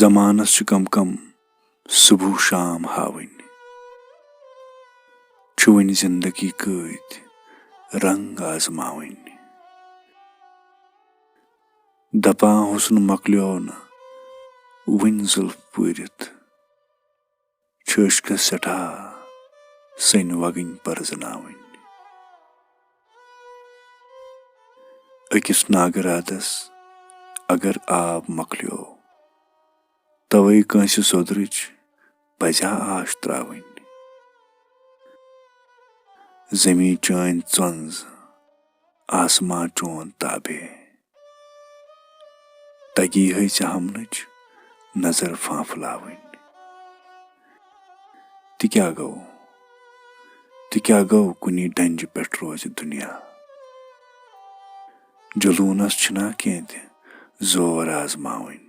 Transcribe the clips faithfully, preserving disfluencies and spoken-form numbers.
زمانس چھِ کم کم صبح و شام ہاوٕنۍ۔ چھِ وٕنہِ زندگی کۭتۍ رنگ آزماوٕنۍ۔ دپان حسن مۄکلیو نہٕ وٕنہِ زُلف پوٗرِتھ۔ چھِ عشقس سٮ۪ٹھاہ سٔنۍ وگٕنۍ پرزناوٕنۍ۔ أکِس ناگہٕ راتس اگر آب مۄکلیو، توے کٲنٛسہِ سوٚدرٕچ پزیا آش تراوٕنۍ؟ زمین چٲنۍ ژۄنٛز، آسمان چون تابع۔ تگی ہے ژےٚ ہمنٕچ نظر فانفلاوٕنۍ۔ تہِ کیٛاہ گوٚو؟ تہِ کیٛاہ گوٚو؟ کُنی ڈنجہِ پٮ۪ٹھ روزِ دُنیا۔ جلوٗنس چھِنا کینٛہہ تہِ زور آزماوٕنۍ۔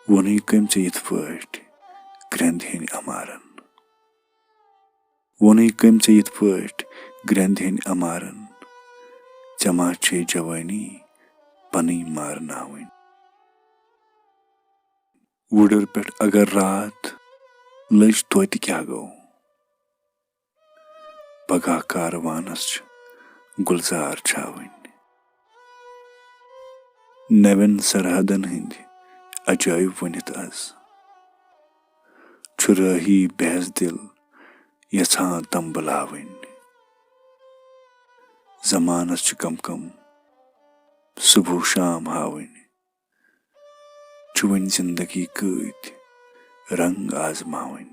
ووٚنُے کٔمۍ ژےٚ یِتھ پٲٹھۍ گرٛٮ۪نٛد ہیٚنۍ اَمارن؟ ووٚنُے کٔمۍ ژےٚ یِتھ پٲٹھۍ گرٛٮ۪نٛد ہیٚنۍ اَمارن؟ ژےٚ ما چھے جوٲنی پنٕنۍ مارناوٕنۍ؟ وُڈٕر پٮ۪ٹھ اگر راتھ لٔج توتہِ کیٛاہ گوٚو؟ پگاہ کاروانس چھِ گُلزار چھاوٕنۍ۔ نوٮ۪ن سرحدن ہٕنٛدۍ عجٲیب ؤنِتھ از چھُ رٲہی بحث دِل یژھان تمبلاوٕنۍ۔ زمانس چھِ کم کم صبح و شام ہاوٕنۍ۔ چھُ وۄنۍ زندگی کۭتۍ رنگ آزماوٕنۍ۔